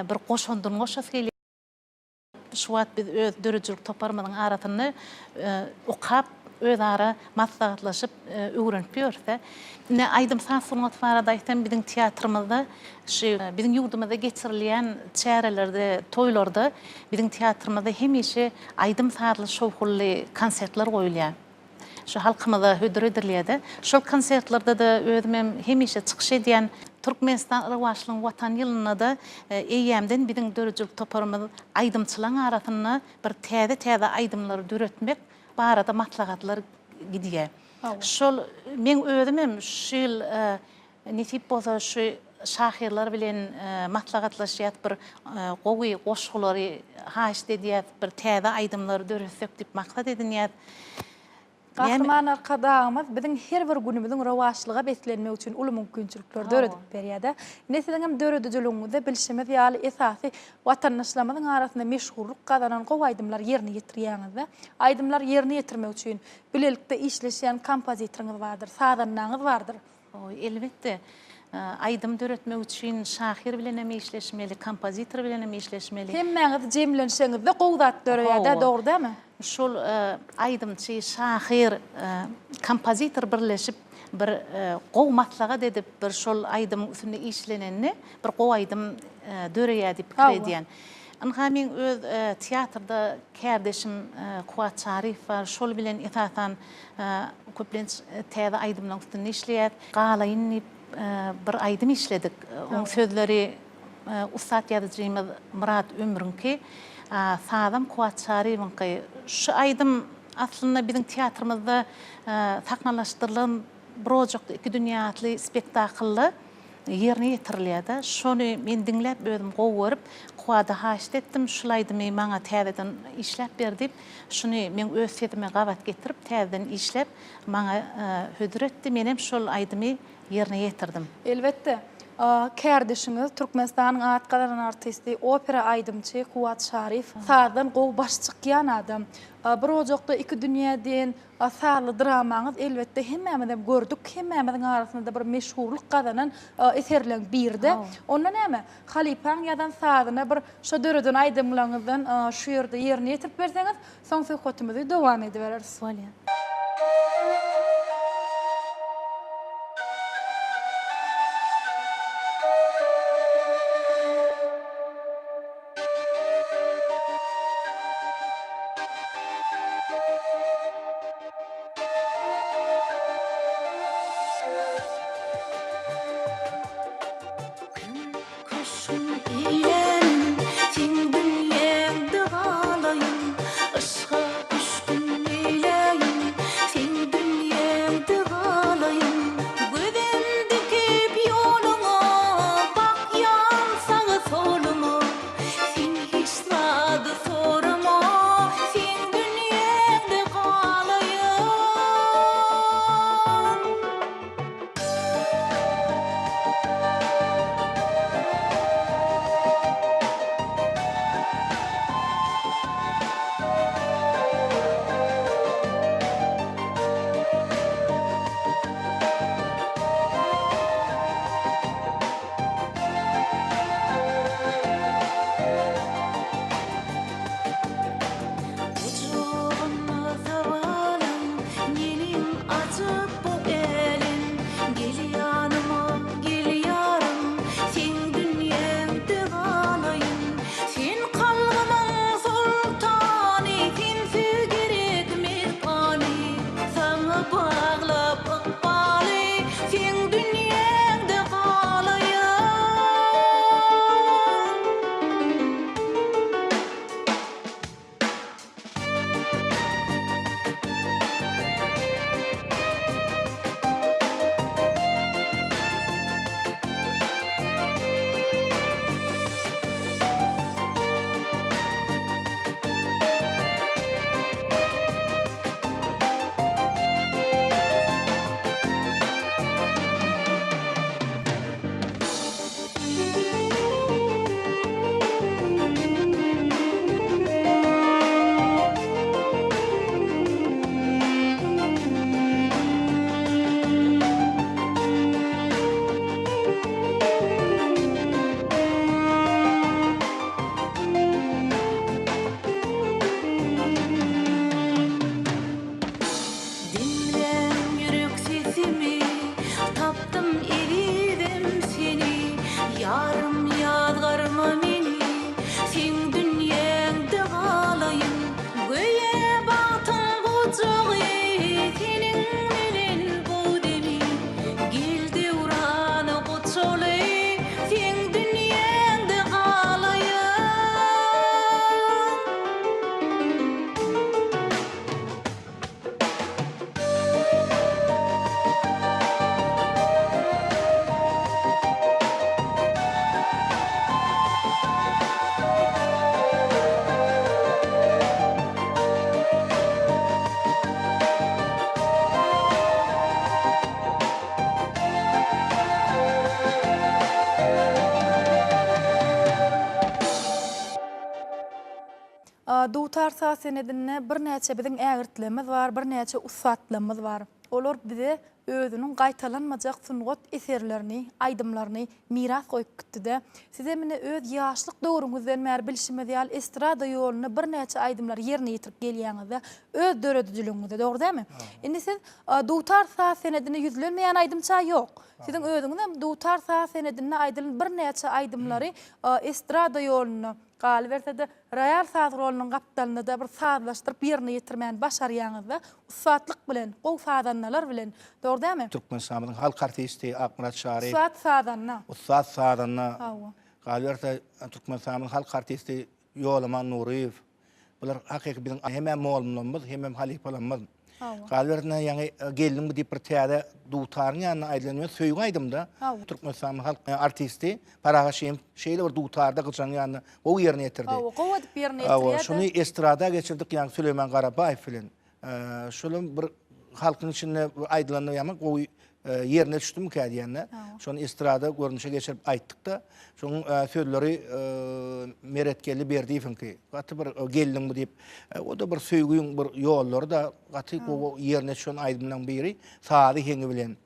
bir goşandyny goşasy gelýär. Şu wagt biz öz döredijilik toparymyzyň arasynda okap, özara maslahatlaşyp, öwrenip ýörüs-de. Ine, aýdym-saz sungaty barada aýtsam, biziň teatrymyzda şu biziň ýurdumyzda geçirilýän çärelerde, toýlarda biziň teatrymyzda hemişe aýdym-sazly, şowhunly konsertler goýulýar. Şu halkymyza hödür edilýär-de. Şol konsertlerde-de özümem hemişe çykyş edýän. Türkmenistan rowaçlygyň Watany ýylynda-da eýýämden biziň döredijilik toparymyz aýdymçylaryň arasynda bir täze-täze aýdymlary döretmek barada maslahatlar gidýär. Şol meň özümem şu ýyl. Nesip bolsa şu şahyrlar bilen maslahatlaşýas bir gowy goşgulary haýyşt edýäs, bir täze aýdymlary döretsek diýip maksat edinýäs. Gahryman Arkadagymyz biziň her bir günümiziň rowaçlyga beslenmegi üçin uly mümkinçilikleri döredip berýär-de. Ine siziň hem döredijiligiňizde bilşimiz ýaly esasy watandaşlarymyzyň arasynda meşhurlyk gazanan gowy aýdymlary ýerine ýetirýäňiz-de. Aýdymlary ýerine ýetirmek üçin bilelikde işleşýän kompozitoryňyz bardyr, sazandaňyz bardyr. Elbetde, aýdym döretmek üçin şahyr bilen hem işleşmeli, kompozitor bilen hem işleşmeli. Hemmäňiz jemlenşeňizde gowy zat döreýär-dä, dogry dälmi? Şol aýdymçy, şahyr, kompozitor birleşip bir gowy maslahat edip, bir şol aýdymyň üstünde işlenende bir gowy aýdym döreýär diýip pikir edýän. Ynha meň öz teatrda kärdeşim Kuwat Çaryýew bar, şol bilen esasan Köplenç täze aýdymlaryň üstünde işleýäs. Galaýyn diýip bir aýdym işledik. Oň sözleri ussat ýazyjymyz Myrat Ömrüňki, sazam Kuwat Çaryýewiňki. Şu aýdym aslynda biziň teatrymyzda sahnalaşdyrylan Bir ojakda iki dünýä atly spektaklda ýerine ýetirilýär-de. Şony men diňläp özüm gowy görüp, Kuwada haýyşt etdim, şul aýdymy maňa täzeden işläp ber diýip, şuny meň öz sesime gabat getirip, täzeden işläp, maňa hödür etdi. Menem şol aýdymy ýerine ýetirdim. Elbetde, kärdeşiňiz, Türkmenistanyň at gazanan artisti, opera aýdymçy Kuwat Şaryýew sazdan gowy baş çykýan adam. Bir ojakda iki dünýä diýen A sazly dramaňyz elbetde hemmämizem gördük, hemmämiziň arasynda-da bir meşhurlyk gazanan eserleň biride. Onda näme, halypaň ýazan sazyna bir şo döreden aýdymlaryňyzdan şu ýerde ýerine ýetirip berseňiz, soň söhbetimizi dowam edibereris. Bolýar. Köşgüm eýlänim, seň dünýäňde galaýyn, Yşga düşgün eýläýin. Dutar saz senedinde birnäçe biziň ägirtlerimiz bar, birnäçe ussatlarymyz bar. Olar bize özüniň gaýtalanmajak sungat eserlerini, aýdymlaryny miras goýup gitdi-de. Sizem ine öz ýaşlyk döwrüňizden bäri bilşimiz ýaly estrada ýolunda birnäçe aýdymlary ýerine ýetirip gelýäňiz-de, öz döredijiligiňizde, dogry dälmi? Indi siz dutar saz senedine ýüzlenmeýän aýdymça ýok. Siziň özüňizem dutar saz senedinde aýdylan birnäçe aýdymlary estrada ýolunda, galyberse-de, roýal saz guralynyň gapdalynda-da bir sazlaşdyryp ýerine ýetirmäni başarýaňyz-da, ussatlyk bilen, gowy sazandalar bilen, dogry dälmi? Türkmenistanymyzyň halk artisti Akmyrat Çaryýew. Ussat sazanda. Ussat sazanda. Hawa. Galyberse, Türkmenistanymyzyň halk artisti Ýolaman Nuryýew. Bular hakyky biziň hemem mugallymlarymyz, hemem halypalarymyz. Galyberse, ýaňy Geldiňmi diýip bir täze dutaryň ýanynda aýdylan ýöne söýgi aýdymda Türkmenistanyň halk artisti Parahat Şeýimow şeýle bir dutarda gyjagyň ýanynda gowy ýerine ýetirdi. Hawa, gowy edip ýerine ýetirýär-de. Hawa, şuny estrada geçirdik ýaňy Süleýman Garabaýew bilen. Şolam bir halkyň içinde aýdylanda ýaman gowy ýerine düşdümikä diýende, şony estrada görnüşe geçirip aýtdyk-da, şonuň sözleri Meretgeldi Berdiýewiňki. Gaty bir geldiňmi diýip, o-da bir söýgüň bir ýollary-da gaty gowy ýerine düşen aýdymlaryň biri, sazy heňi bilen.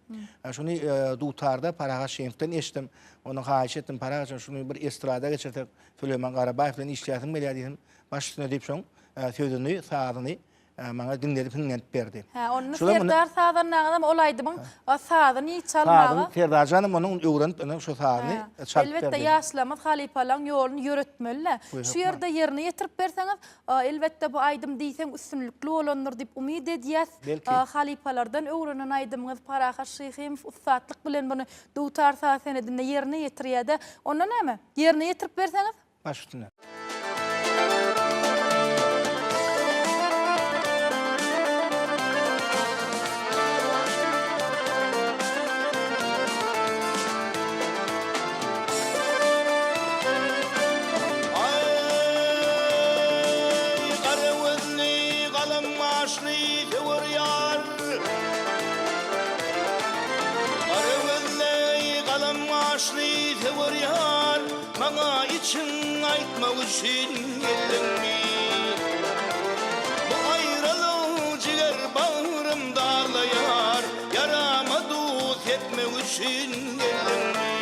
Şuny dutarda Parahat Şeýmowdan eşitdim. Ondan haýyş etdim, Parahat jan, şuny bir estrada geçirsek, Süleýman Garabaýew bilen işläsim gelýär diýdim. Baş üstüne diýip şoň sözüni, sazyny maňa diňledip hiňlenip berdi. Hä, onda Serdar sazandaňyzam ol aýdymyň sazyny çalmaga. Sazyny Serdarjanam onuň öwrenip ine şo sazyny çalyp berdi. Elbetde ýaşlarymyz halypalaň ýoluny ýöretmeli-le. Şu ýerde ýerine ýetirip berseňiz, elbetde bu aýdym diýseň üstünlikli bolandyr diýip umyt edýäs. Belki. Halypalardan öwrenen aýdymyňyz Parahat Şyhymow ussatlyk bilen muny dutar saz senedinde ýerine ýetirýär-de. Onda näme, ýerine ýetirip berseňiz? Baş üstüne. Aý, gara gözli, galam gaşly söwer ýar. Gara gözli, galam gaşly söwer ýar. Maňa içiň aýtmak üçin geldiňmi? Bu aýralyk jiger bagrym daglaýar, Ýarama duz sepmek üçin geldiňmi?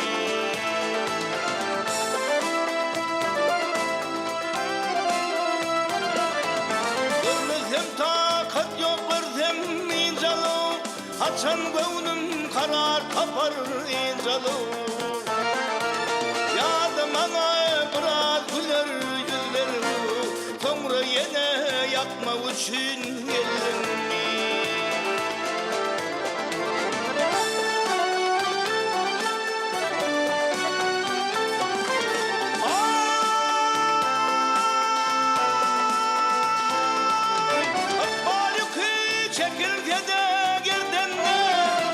Görmesem takat ýok, görsem ynjalyk, Haçan göwnüm karar tapar ynjalyk Ýa-da maňa biraz güler ýüz berip Soňra ýene ýakmak üçin geldiňmi? Aý, ykbal ýüki Çekilse-de gerdende,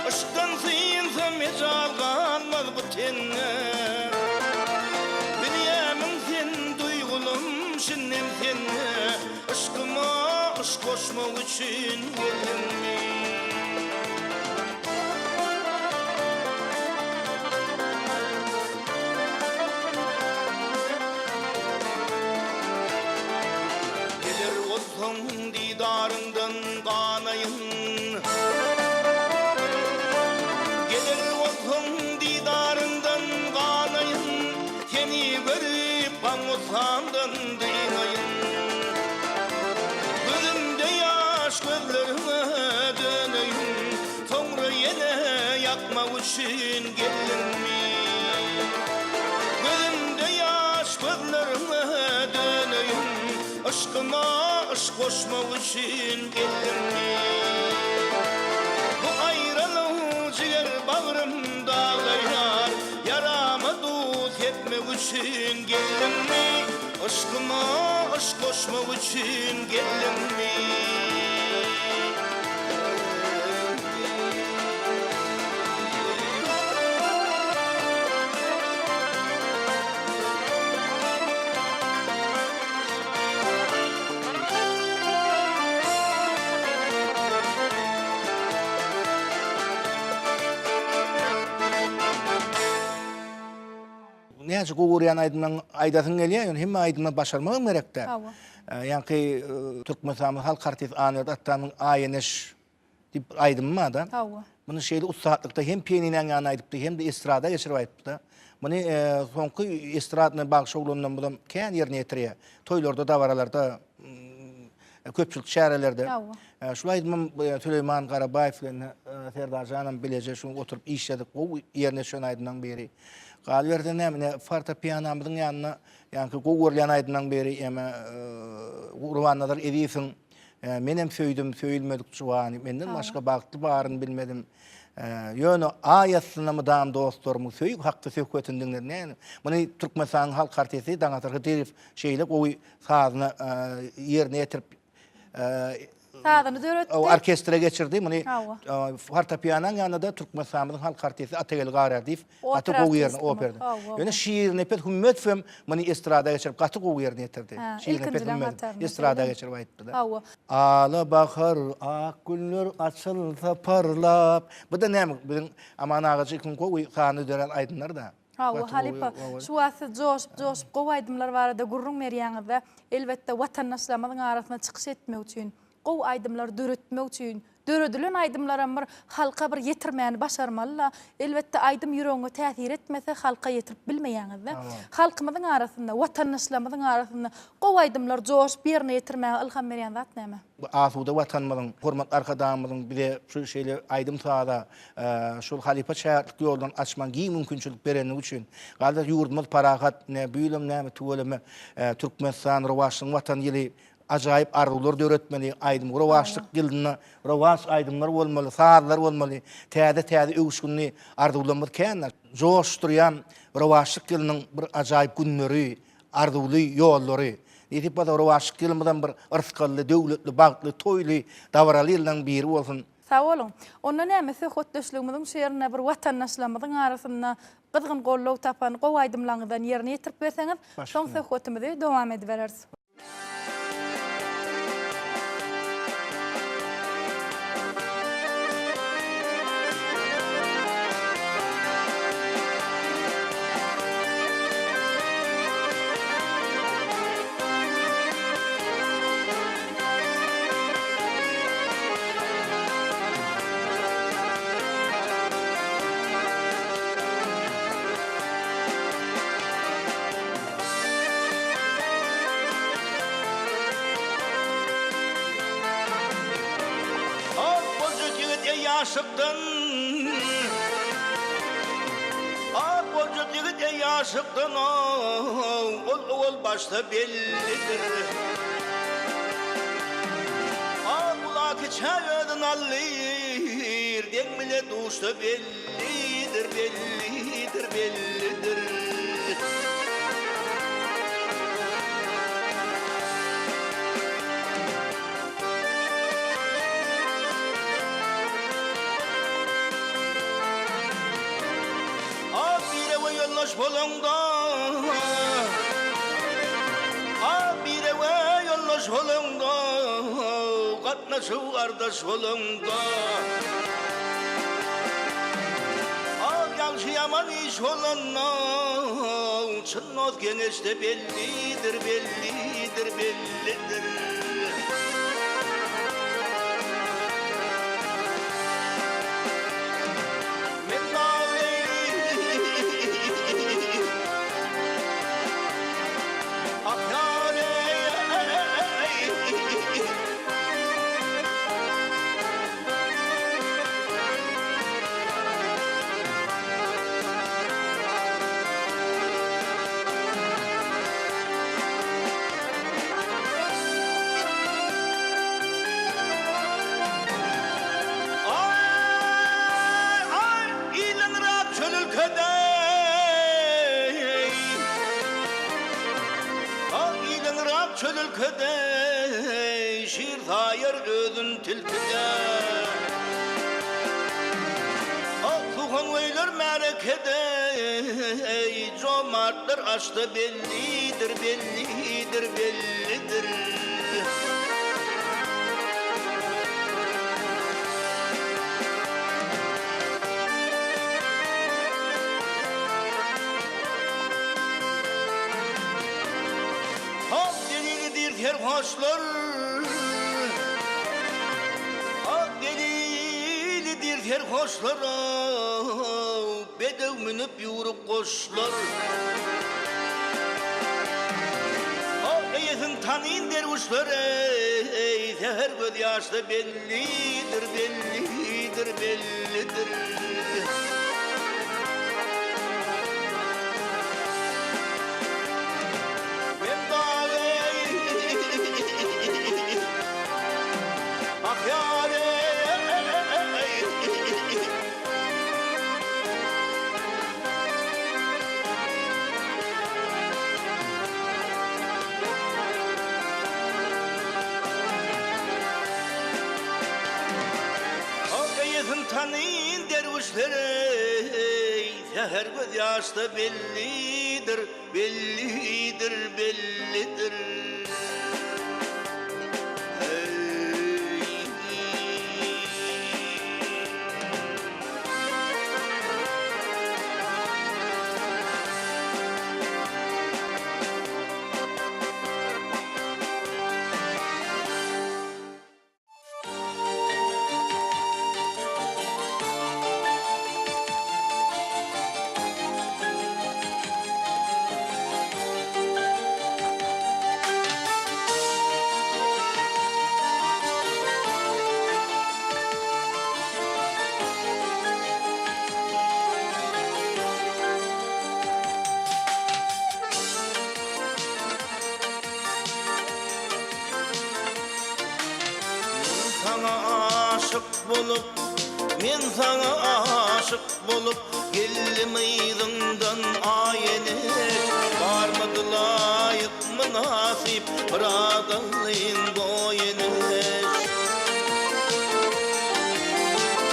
Yşkdan synsa mejal galmaz bu tende. Bilýämiň sen duýgulym şindem sende, Yşkyma yşk goşmak üçin geldiňmi? Geler bolsaň didaryňdan ganaýyn. Geler bolsaň didaryňdan ganaýyn, Seni görüp gam-gussamdan dynaýyn. Gözümde ýaş gözleriňe döneýin, Soňra ýene ýakmak üçin geldiňmi? Gözümde ýaş gözleriňe döneýin, Yşkyma yşk goşmak üçin geldiňmi? Bu aýralyk jiger bagrym daglaýar, Ýarama duz sepmek üçin geldiňmi? Yşkyma yşk goşmak üçin geldiňmi? Näçe gowy görýän aýdymlaryňy aýdasyň gelýär, ýöne hemme aýdymlary başarmagam gerek-dä. Hawa. Ýaňky Türkmenistanyň halk artisti Annaberdi Atdanyň Aýeneş diýip bir aýdymy bar-da. Hawa. Muny şeýle ussatlykda hem pianinäň ýanyna aýdypdy, hem-de estrada geçirip aýdypdy-da. Muny soňky estradny bagşy oglanlarymyzam kän ýerine ýetirýär. Toýlarda, dabaralarda, köpçülik çärelerde. Hawa. Şul aýdymam Süleýman Garabaýew bilen Serdarjanam bileje şu oturyp işledik. Gowy ýerine düşen aýdymlaryň biri. Galyberse näme, ine fortepianomyzyň ýanynda ýaňky gowy görülýän aýdymlaryň biri eme Gurbannazar Ezizowyň Menem söýdüm, söýülmedik juwany, menden başga bagtly baryny bilmedim. Ýöne aý astynda mydam dostlarymyň söýgi hakda söhbetini diňledim. Näme? Muny Türkmenistanyň halk artisti Daňatar Hydyrow şeýle gowy sazyna ýerine ýetirip Sazyny döretdi. Orkestre geçirdi. Muny fortepiananyň ýanynda-da Türkmenistanymyzyň halk artisti Atageldi Garärdiýew gaty gowy ýerine operada. Ýöne Şirnepes Hümmetow hem muny estrada geçirip gaty gowy ýerine ýetirdi. Şirnepes Hümmedow estrada geçirip aýtdy-da. Ala bahar, ak güller açylsa parlap. Bu-da näme biziň Aman agajykyň gowy sazyny dörän aýdymlar-da. Hawa, halypa, şu wagt siz joşup-joşup gowy aýdymlar barada gürrüň berýäňiz-de, elbetde, watandaşlarymyzyň arasynda çykyş etmek üçin, gowy aýdymlary döretmek üçin, döredilen aýdymlaram bir halka bir ýetirmäni başarmaly-la. Elbetde, aýdym ýüregiňe täsir etmese, halka ýetirip bilmeýäňiz-de. Halkymyzyň arasynda, watandaşlarymyzyň arasynda gowy aýdymlary joşup ýerine ýetirmäge ylham berýän zat näme? Bu asuda Watanymyzyň, hormatly Arkadagymyzyň bize şu şeýle aýdym-saza, şol halypa şägirtlik ýoldan açmaga giň mümkinçilik berenligi üçin, galyberse ýurdumyz parahat, ine bu ýylam näme tüweleme Türkmenistan rowaçlygyň Watany ýyly ajaýyp arzuwlar döretmeli, aýdym rowaçlyk ýylynda rowaç aýdymlar bolmaly, sazlar bolmaly, täze-täze öwüşginli arzuwlarymyz kändir. Joşdurýan rowaçlyk ýylynyň bir ajaýyp günleri, arzuwly ýollary. Nesip bolsa rowaçlyk ýylymyzam bir yrsgally, döwletli, bagtly, toýly, dabaraly ýyllaryň biri bolsun. Sag boluň. Onda näme söhbetdeşligimiziň şu ýerinde bir watandaşlarymyzyň arasynda gyzgyn goldaw tapan gowy aýdymlaryňyzdan ýerine ýetirip berseňiz, soň söhbetimizi dowam edibereris. Ak boljak ýigit eý ýaşlykdan Ak boljak ýigit eý ýaşlykdan Ol owal başda bellidir. Ak ula kiçä özün aldyr, Deň bile duşsa bellidir, bellidir, bellidir. Ak birewe ýoldaş bolaňda, Ak birewe ýoldaş bolaňda, Gatnaşyp gardaş bolaňda. Ak ýagşy-ýaman iş bolanda, Çyn dost geňeşde bellidir, bellidir, bellidir. Aý, aý, ýylanrak çöl ülkede, Aý, ýylanrak çöl ülkede, Şir saýar özün tilkide. Ak suhangöýler märekede, Jomartlar aşda bellidir, bellidir, bellidir. Hak delili diýr serhoş. serhoşlar. Ak delilidir serhoşlar, Bedew münüp ýüwrük goşlar. Ak eýesin tanyn derwüşler, eý, Säher göz ýaşda bellidir, bellidir, bellidir. Men dagy, ak ýar, eý. Ak eýesin tanyn derwüşler eý, Säher göz ýaşda bellidir, bellidir, bellidir. Men saňa aşyk bolup, men saňa aşyk bolup, Geldim yzyňdan aý eneş, Barmydy laýyk, mynasyp bir adalyň boý eneş.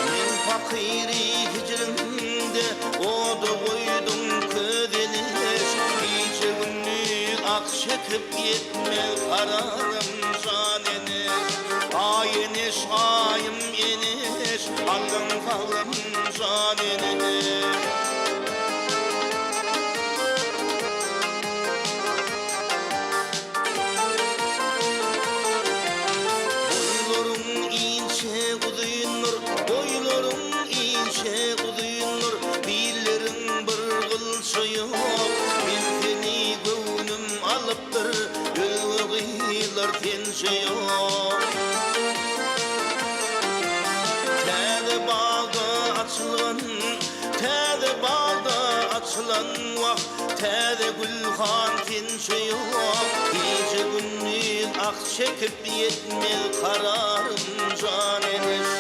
Men pakyry hijriňde oda goýduň köz eneş, Gije-gündiz ah çekip ýetmez kararym jan eneş. Aý eneş, aýym eneş, Allaň saglyn jan eneş. Boýlaryň inçe uzyndyr, boýlaryň inçe uzyndyr, Billeriň bir gylça ýok. Men seni göwnüm alypdyr, özge gyzlar sençe ýok. Täze bagda açylgan, täze bagda açylan wah, Täze gülhan sençe ýok. Gije-gündiz ah çekip ýetmez kararym jan eneş.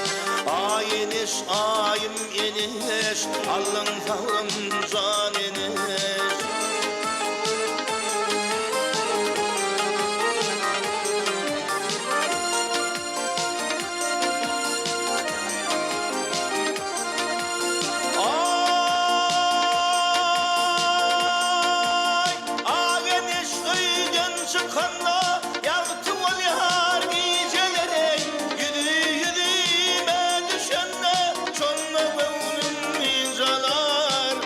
Aý eneş, aýym eneş, Allaň sagrym jan eneş. Aý, ak eneş öýden çykanda, Ýagty bolýar gijeler-eý. Ýüzi ýüzüme düşende, Şonda göwnüm ynjalar.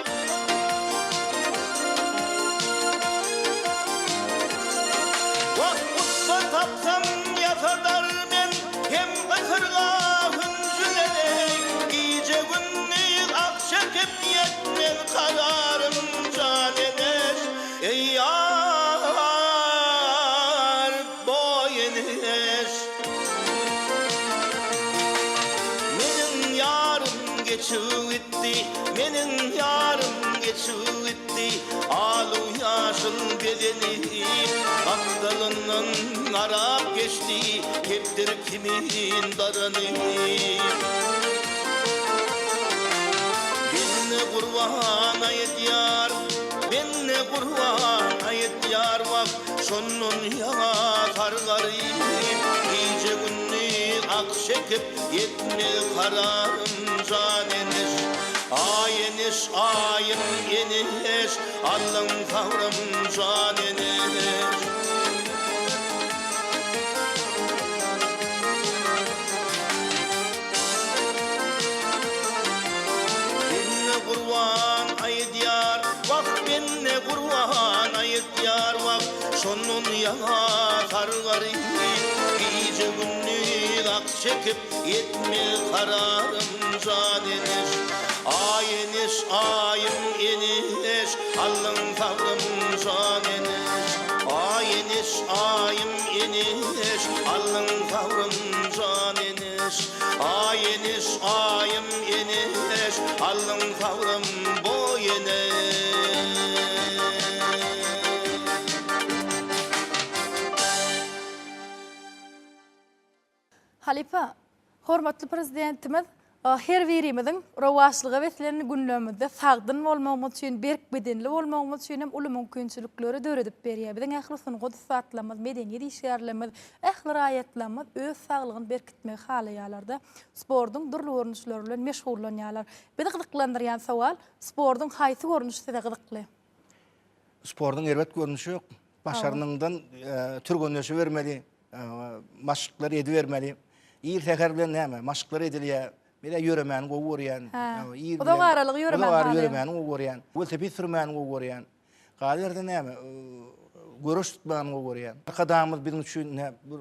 Wah, ussa tapsam ýasadar men hem ysyrga hünjüleri. Gije-gündiz ah çekip ýetmez kararym jan eneş, Eý ýar, boý eneş. Meniň ýarym geçip gitdi, meniň ýarym geçip gitdi, Alu-ýaşyl bedeni gapdalyndan garap geçdi, Kepderi kimin darany. Bende gurban aýdýar, bende gurban aýdýar, Wah, şondan ýaňa sargaryp, Gije-gündiz ah çekip, ýetmez kararym, jan eneş. Aý eneş, aýym eneş, Allaň sabrym, jan eneş. Bende gurban aýdýar, wah, bende gurban aýdýar, wah, Şondan ýaňa sargaryp, çekip ýetmez kararym jan eneş. Aý eneş, aýym eneş, aldyň sabrym jan eneş. Aý eneş, aýym eneş, aldyň sabrym jan eneş. Aý eneş, aýym eneş, aldyň sabrym boý eneş. Halypa, hormatly Prezidentimiz her birimiziň rowaçlyga beslenen günlerimizde sagdyn bolmagymyz üçin, berk bedenli bolmagymyz üçin hem uly mümkinçilikleri döredip berýär. Biziň ähli sungat ussatlarymyz, medeniýet işgärlerimiz, ähli raýatlarymyz öz saglygyny berkitmegi halaýarlar-da, sportuň dürli görnüşleri bilen meşgullanýarlar. Bizi gyzyklandyrýan sowal, sportuň haýsy görnüşi size gyzykly? Sportuň erbet görnüşi ýok. Başarnygyňdan türgenleşibermeli. Maşklar edibermeli. Ir säher bilen näme? Maşklar edilýär. Men-ä ýöremäni gowy görýän. Hä. Uzak aralygy ýöremäni Uzak aralygy ýöremäni gowy görýän. Welosiped sürmäni gowy görýän. Galyberse näme? Göreş tutmany gowy görýän. Arkadagymyz biziň üçin nä bir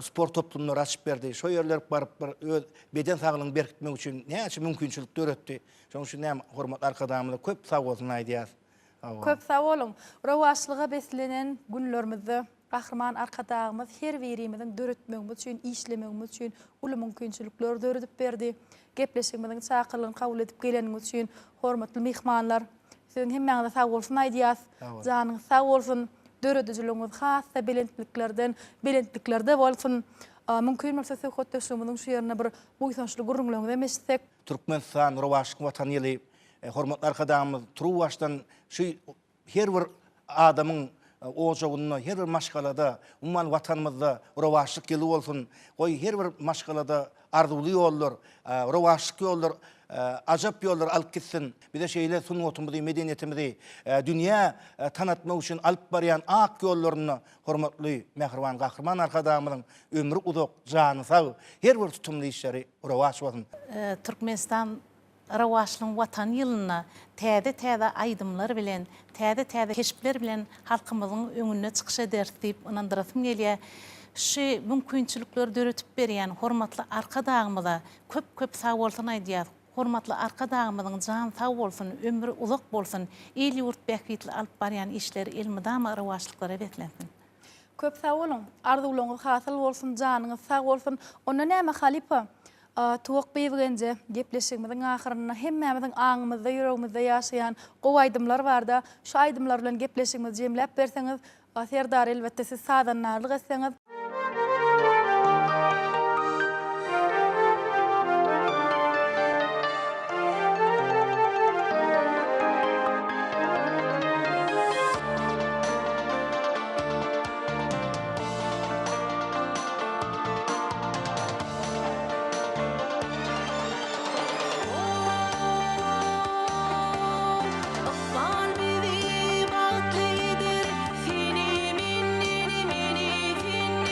sport toplumlary açyp berdi. Şo ýerlere baryp bir öz beden saglygyňy berkitmek üçin näçe mümkinçilik döretdi. Şonuň üçin näme hormatly Arkadagymyza köp sag bolsun aýdýas. Köp sag boluň. Rowaçlyga beslenen günlerimizde Gahryman Arkadagymyz her birimiziň döretmegimiz üçin, işlemegimiz üçin uly mümkinçilikleri döredip berdi. Gepleşigimiziň çakylygyny kabul edip geleniňiz üçin, hormatly myhmanlar, siziň hemmäňize sagbolsun aýdýas. Janyňyz sag bolsun, döredijiligiňiz has-da belentliklerden belentliklerde bolsun. Mümkin bolsa söhbetdeşligimiziň şu ýerinde bir buýsançly gürrüňleriňizem eşitsek. Türkmenistan, rowaçlyk Watany ýyly Hormatly Arkadagymyz turuwbaşdan şu her bir adamyň ojagynda, her bir maşgalada, umuman Watanymyzda rowaçlyk ýyly bolsun. Goý, her bir maşgalada arzuwly ýollar, rowaçlyk ýollar, ajap ýollar alyp gitsin. Bize şeýle sungatymyzy, medeniýetimizi dünýä tanatmak üçin alyp barýan ak ýollarynda hormatly mähriban Gahryman Arkadagymyzyň ömri uzak, jany sag, her bir tutumly işleri rowaç bolsun. Türkmenistan Rowaçlygyň Watany ýylynda täze-täze aýdymlar bilen, täze-täze keşpler bilen halkymyzyň öňünde çykyş ederis diýip ynandyrasym gelýär. Şu mümkinçilikleri döredip berýän hormatly Arkadagymyza köp-köp sagbolsun aýdýas. Hormatly Arkadagymyzyň jany sag bolsun, ömri uzak bolsun, il-ýurt bähbitli alyp barýan işleri elmydama rowaçlyklara beslensin. Köp sag boluň. Arzuwlaryňyz hasyl bolsun, janyňyz sag bolsun. Onda näme halypa? Tuwak Bibigenje, gepleşigimiziň ahyrynda hemmämiziň aňymyzda, ýüregimizde ýaşaýan gowy aýdymlar barda, şu aýdymlar bilen gepleşigimizi jemläp berseňiz, Serdar elbetde siz sazandarlyk etseňiz. Ykbal bizi bagtly eder, Seni menden, meni senden.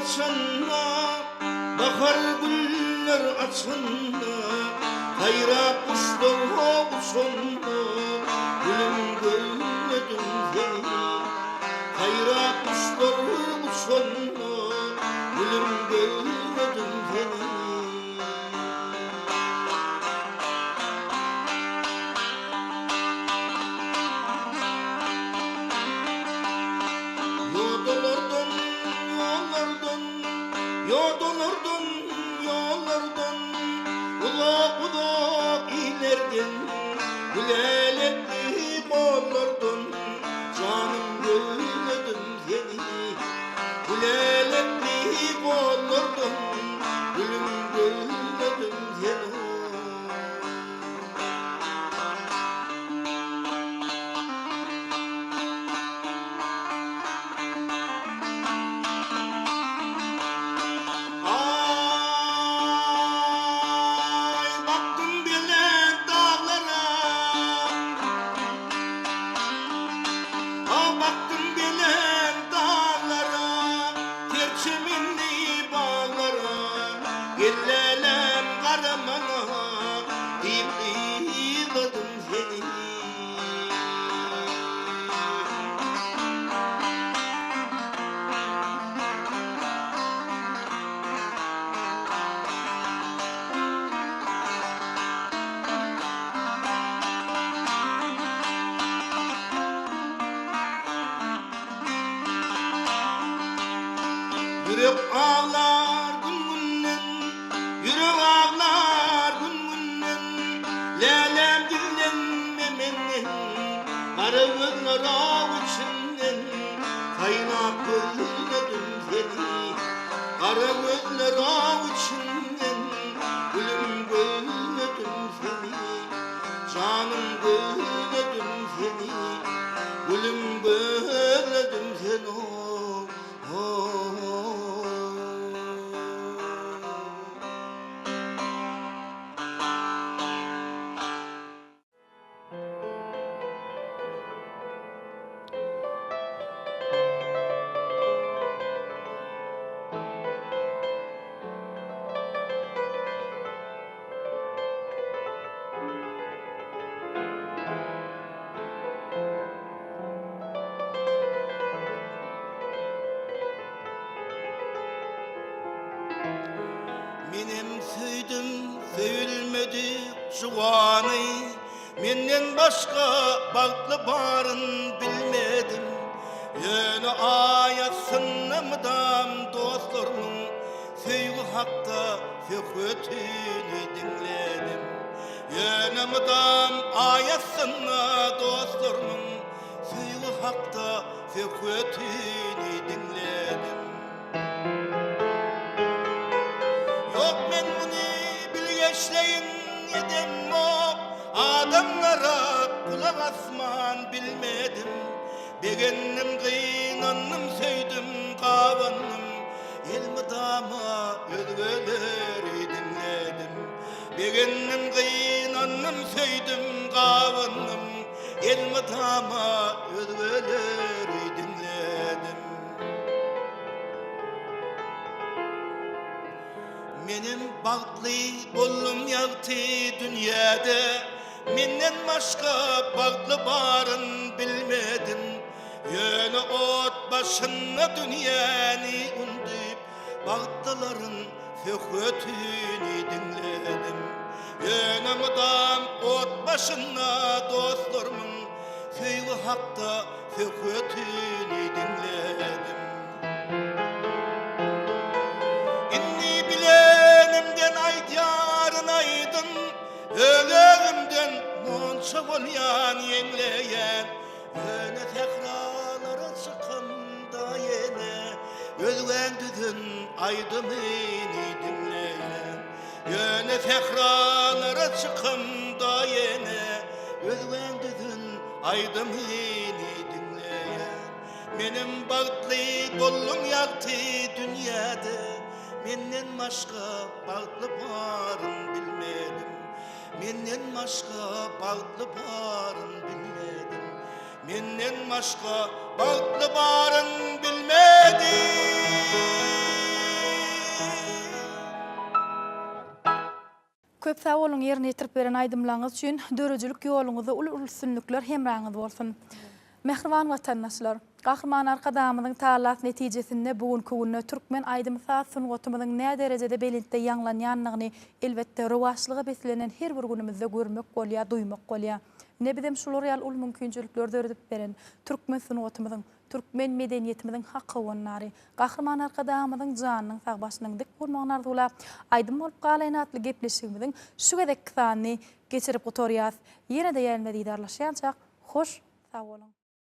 saçanda, Bahar güller açanda, Saýrap guşlar uçanda, Gülüm görmedim seni. Saýrap guşlar uçanda, Gülüm görmedim seni. Ýodalardan, ýollardan, Ýodalardan, ýollardan, Uzak-uzak illerden, Gülälekli gollardan, Janym gözledim seni. Gülälekli gollardan, Gülüm gözledim seni. Aý, bakdym belent daglara, A, bakdym belent daglara, Serçe mindi baglara, Gel läläm gara maňa, Diýip yzladym seni. Ýürek aglar gün-günden, Ýürek aglar gün-günden, Läläm gizlenme menden, Gara gözler aw içinden, Saýlap gözledim seni. Gara gözler aw içinden, Gülüm gözledim seni. Janym gözledim seni, Gülüm gözledim seni. Menem söýdüm söýülmedik juwany, Menden başga bagtly baryn bilmedim. Ýöne aý astynda mydam dostlarymyň Söýgi hakda söhbetini diňledim. Ýöne mydam aý astynda dostlarymyň Söýgi hakda söhbetini diňledim. Ýok men muny bilgeşleýin edemok, Adamlara gulak asman bilmedim. Begendim, gynandym, söýdüm, gabandym, Elmydama özgeleri diňledim. Begendim, gynandym, söýdüm, gabandym, Elmydama özgeleri diňledim. Menem bagtly boldum ýagty dünýäde, Menden başga bagtly baryn bilmedim. Ýöne ot başynda dünýäni undyp, Bagtlylaryň söhbetini diňledim. Ýöne mydam ot başynda dostlarymyň Söýgi hakda söhbetini diňledim. Indi bilenimden aýdýaryn aýdym, Öz-özümden monça bolýan ýeňleýän. Ýöne sähralara çykamda ýene, Özgäň düzen aýdymyny diňleýän. Ýöne sähralara çykamda ýene, Özgäň düzen aýdymyny diňleýän. Menem bagtly boldum ýagty dünýäde, Menden başga bagtly baryn bilmedim. Menden başga bagtly baryn bilmedim. Menden başga bagtly baryn bilmedim. Köp sag boluň ýerine ýetirip beren aýdymlaryňyz üçin döredijilik ýoluňyzda uly uly üstünlikler hemraňyz bolsun. Mähriban watandaşlar! Gahryman Arkadagymyzyň tagallasy netijesinde bu günki günde türkmen aýdym-saz sungatymyzyň näderejede belentde ýaňlanýandygyny elbetde rowaçlyga beslenen her bir günümizde görmek bolýar, duýmak bolýar. Ine bizem şular ýaly uly mümkinçilikleri döredip beren türkmen sungatymyzyň, türkmen medeniýetimiziň hak howandary Gahryman Arkadagymyzyň janynyň sag başynyň dik bolmagyny arzuwlap, Aýdym bolup galaýyn atly gepleşigimiziň şu gezekki sanyny geçirip gutarýas. Ýene-de ýelme didarlaşýançak hoş sag boluň!